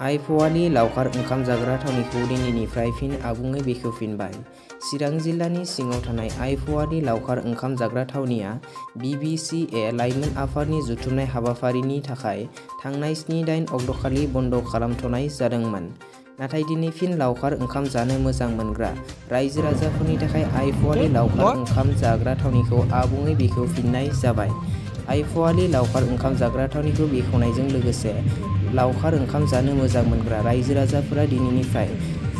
आइफवनि लावखार ओंखाम जाग्रा थावनिखौ दिनैनिफ्राय फिन आबुङै बेखेवफिनबाय। चिरां जिल्लानि सिङाव थानाय आइफवनि लावखार ओंखाम जाग्रा थावनिया BBCA लाइमोन आफादनि जुथुमनाय हाबाफारिनि थाखाय थांनाय 7-8 अक्ट'खालि बन्द' खालामथ'नाय जादोंमोन। नाथाय दिनै फिन लावखार ओंखाम जानो मोजां मोनग्रा रायजो राजाफोरनि थाखाय आइफवनि लावखार ओंखाम जाग्रा थावनिखौ आबुङै बेखेवफिननाय जाबाय। आइफवनि लावखार ओंखाम जाग्रा थावनिखौ बेखेवनायजों लोगोसे लावखार ओंखाम जानो मोजां मोनग्रा रायजो राजाफोरा दिनैनिफ्राय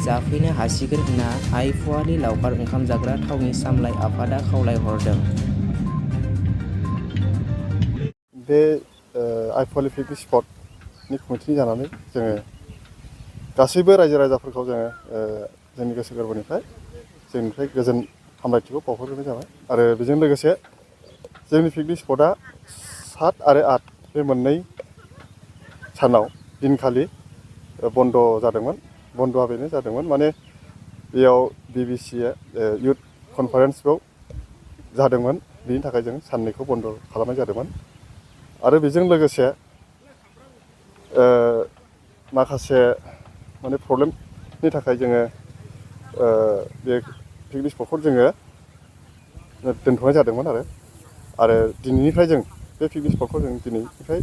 जाफैनो हासिगोन होनना आइफवनि लावखार ओंखाम जाग्रा थावनि सामलाय आफादा खावलायहरदों। बे आइफवनि पिकनिक स्पटनि कमिटि जानानै जोङो गासैबो रायजो राजाफोरखौ जोङो जोंनि गोसो गोरबोनिफ्राय गोजोन हामलायथिखौ बावहरग्रोनाय जाबाय। आरो बेजों लोगोसे जोंनि पिकनिक स्पटआ 7 आरो 8 बे मोननै सानाव दिनखालि बन्द' जादोंमोन। बन्द'आ बेनो जादोंमोन माने बेयाव BBCA इयुथ कनफारेन्सखौ जादोंमोन। बिनि थाखाय जों साननैखौ बन्द' खालामनाय जादोंमोन। आरो बेजों लोगोसे माखासे माने प्रब्लेमनि थाखाय जोङो बे पिकनिक स्पटखौ जोङो दोनथ'नाय जादोंमोन। आरो दिनैनिफ्राय जों बे पिकनिक स्पटखौ जों दिनैनिफ्राय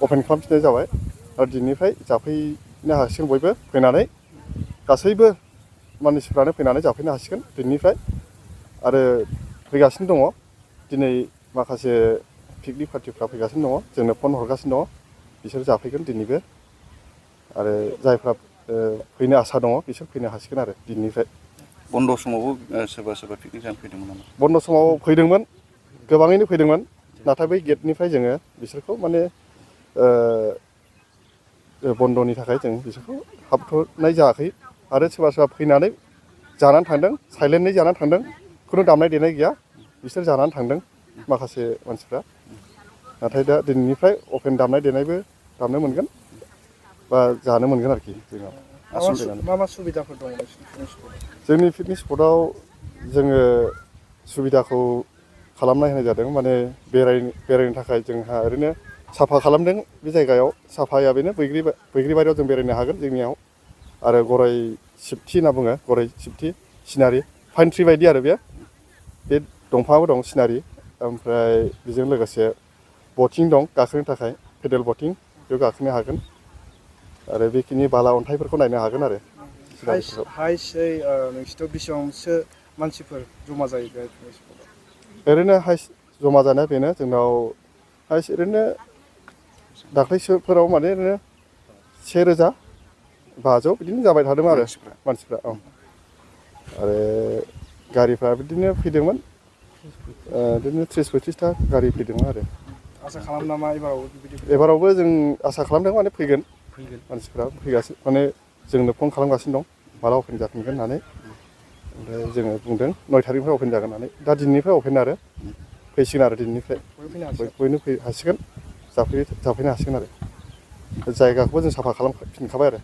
अपेन खालामफिननाय जाबाय। आरो दिनैनिफ्राय जाफैनो हासिगोन, बयबो फैनानै गासैबो मानसिफ्रानो फैनानै जाफैनो हासिगोन दिनैनिफ्राय। आरो फैगासिनो दङ, दिनै माखासे पिकनिक पार्टिफ्रा फैगासिनो दङ, जोंनो फन हरगासिनो दङ, बिसोर जाफैगोन दिनैबो। आरो जायफ्रा फैनो आसा दङ बिसोर फैनो हासिगोन आरो दिनैनिफ्राय। बन्द' समावबो सोरबा पिकनिक जानो फैदोंमोन नामा? बन्द' समाव फैदोंमोन, गोबाङैनो फैदोंमोन। नाथाय बै गेटनिफ्राय जोङो बिसोरखौ माने बन्द'नि थाखाय जों बिसोरखौ हाबथ'नाय जायाखै। आरो सोरबा फैनानै जानानै थांदों, साइलेन्टयै जानानै थांदों, खुनु दामनाय देनाय गैया, बिसोर जानानै थांदों माखासे मानसिफ्रा। नाथाय दा दिनैनिफ्राय अपेन दामनाय देनायबो दामनो मोनगोन बा जानो मोनगोन आरोखि जोंनाव। मा मा सुबिदाफोर दङ जोंनि पिकनिक स्पटआव? जोङो सुबिदाखौ खालामना होनाय जादों, माने बेरायनो थाखाय जोंहा ओरैनो साफा खालामदों। बे जायगायाव साफाया बेनो बैग्रिबारियाव जों बेरायनो हागोन जोंनियाव। आरो गराइ सिबथि होनना बुङो, गराइ सिबथि सिनारि पाइन ट्रि बायदि आरो बे दंफाङाबो दं सिनारि। ओमफ्राय बेजों लोगोसे बटिं दं, गाखोनो थाखाय पेडेल बटिं, बेयाव गाखोनो हागोन। आरो बेखिनि बाला अन्थाइफोरखौ नायनो हागोन आरो। हाइस्टयै नोंसिनाव बेसेबांसो मानसिफोर जमा जायो बे पिकनिक स्पटआव? ओरैनो हाइस्ट जमा जानाया बेनो जोंनाव हाइस्ट ओरैनो दाख्लैसोफोराव माने ओरैनो 1500 बिदिनो जाबाय थादों आरो मानसिफ्रा। औ, आरो गारिफ्रा बिदिनो फैदोंमोन, बिदिनो 30-35टा गारि फैदोंमोन आरो। आसा खालामो नामा एबारावबो जों आसा खालामदों, माने फैगोन मानसिफ्रा फैगासिनो, माने जोंनो फन खालामगासिनो दं माला अपेन जाफिनगोन होननानै। ओमफ्राय जोङो बुंदों 9 थारिखनिफ्राय अपेन जागोन होननानै। दा दिनैनिफ्राय अपेन आरो फैसिगोन आरो दिनैनिफ्राय बयनो हासिगोन, जाफैनो हासिगोन आरो। जायगाखौबो जों साफा खालामफिनखाबाय आरो।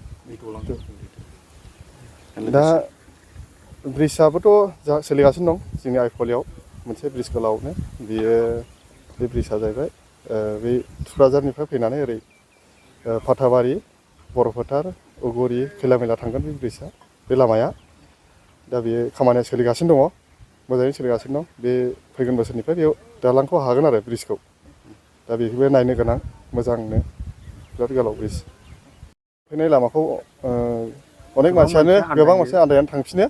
दा ब्रिजआबोथ' सोलिगासिनो दं जोंनि आइफवालियाव, मोनसे ब्रिज गोलावनो। बे ब्रिजआ जाहैबाय बे थुक्राझारनिफ्राय फैनानै ओरै फाथाबारि, बर'फोथार, उगुरि, खैलामैला थांगोन बे ब्रिजआ, बे लामाया। दा बेयो खामानिया सोलिगासिनो दङ, मोजाङै सोलिगासिनो दं। बे फैगोन बोसोरनिफ्राय बेयाव दालांखौ हागोन आरो, ब्रिजखौ। दा बेखौबो नायनो गोनां, मोजांनो, बिराद गोलाव ब्रिज। फैनाय लामाखौ अनेक मानसियानो, गोबां मानसिया आन्दायनानै थांफिनो।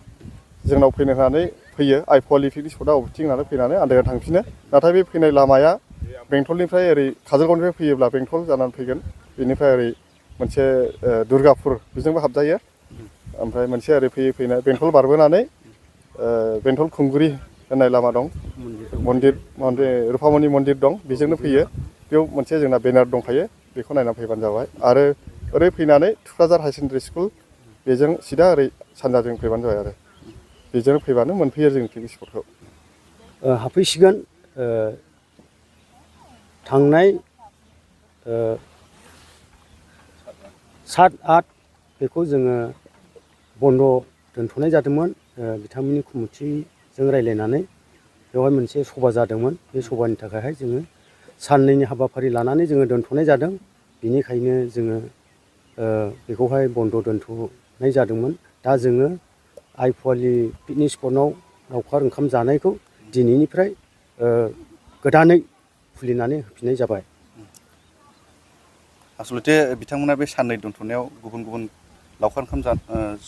जोंनाव फैनो होननानै फैयो, आइफवालि पिकनिक स्पटआव अबेथिं होननानै फैनानै आन्दायनानै थांफिनो। नाथाय बे फैनाय लामाया बेंटलनिफ्राय ओरै काजलगावनिफ्राय फैयोब्ला बेंटल जानानै फैगोन। बेनिफ्राय ओरै मोनसे दुर्गापुर, बेजोंबो हाबजायो। ओमफ्राय मोनसे ओरै फैना बेंटल बारबोनानै बेंटल खुंगुरि होननाय लामा दं, रुफामनि मन्दिर दं, बेजोंनो फैयो। बेयाव मोनसे जोंना बेनार दंखायो, बेखौ नायनानै फैबानो जाबाय। आरो ओरै फैनानै थुक्राझार हायार सेकेन्डारि स्कुल, बेजों सिदा ओरै सानजाजों फैबानो जाबाय आरो। बेजों फैबानो मोनफैयो जोंनि पिकनिक स्पटखौ। हाबफैसिगोन। थांनाय 7-8 बेखौ जोङो बन्द' दोनथ'नाय जादोंमोन। बिथांमोननि कमिटिजों रायज्लायनानै बेवहाय मोनसे सभा जादोंमोन। बे सभानि थाखायहाय जोङो साननैनि हाबाफारि लानानै जोङो दोनथ'नाय जादों। बिनिखायनो जोङो बेखौहाय बन्द' दोनथ'नाय जादोंमोन। दा जोङो आइफवालि पिकनिक स्पटआव लावखार ओंखाम जानायखौ दिनैनिफ्राय गोदानै खुलिनानै होफिननाय जाबाय। आसलथे बिथांमोना बे साननै दोनथ'नायाव गुबुन गुबुन लावखार ओंखाम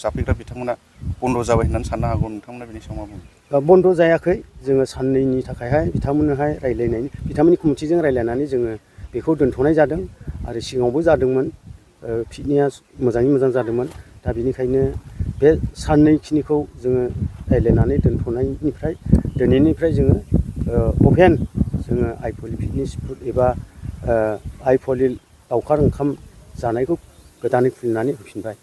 जाफैग्रा बिथांमोना बन्द' जाबाय होननानै साननो हागौ, नोंथांमोना बेनि सायाव मा बुङो? बन्द' जायाखै। जोङो साननैनि थाखायहाय बिथांमोननि कमिटिजों रायज्लायनानै जोङो बेखौ दोनथ'नाय जादों आरो सिगाङावबो जादोंमोन। पिकनिकआ मोजाङै मोजां जादोंमोन। दा बेनिखायनो बे साननैखिनिखौ जोङो रायज्लायनानै दोनथ'नायनिफ्राय दिनैनिफ्राय जोङो अपेन जोङो आइफवालि पिकनिक स्पट एबा आइफवालि लावखार ओंखाम जानायखौ गोदानै खुलिनानै होफिनबाय।